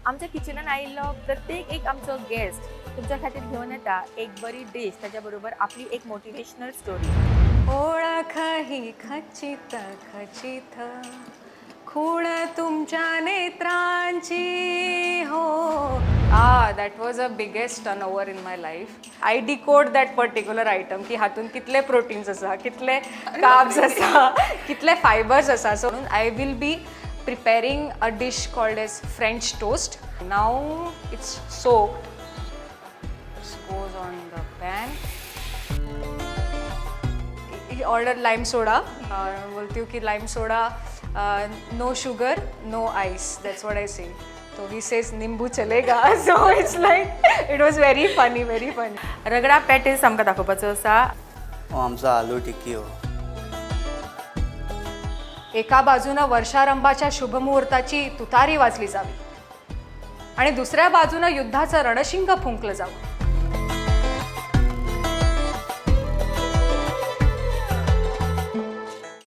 आमच्या किचनान आयिल्लो प्रत्येक एक आमचो गेस्ट तुमच्या खातीर घेवन येता एक बरी डीश, ताच्या बरोबर आपली एक मोटिवेशनल स्टोरी. ओळख ही खचित खचित खूण तुमच्या नेत्रांची हो. Ah, that was a biggest turnover in my life. I decode that particular item की हातून कितले प्रोटीन्स आसा, कितले कार्ब्स आसा, कितले फायबर्स आसा. So I will be preparing a dish called as French toast. Now it's soaked, goes on the pan. Order lime soda. बोलती हूँ कि lime soda, no sugar, no ice, that's what I say. तो he says नींबू चलेगा. So it's like it was very funny, very funny. Ragda patties आमकां दाखोवपाचो आसा. हो आमचो आलू टिक्की हो. एका बाजूनं वर्षारंभाच्या शुभमुहूर्ताची तुतारी वाजली जावी आणि दुसऱ्या बाजूनं युद्धाचं रणशिंग फुंकलं जावं.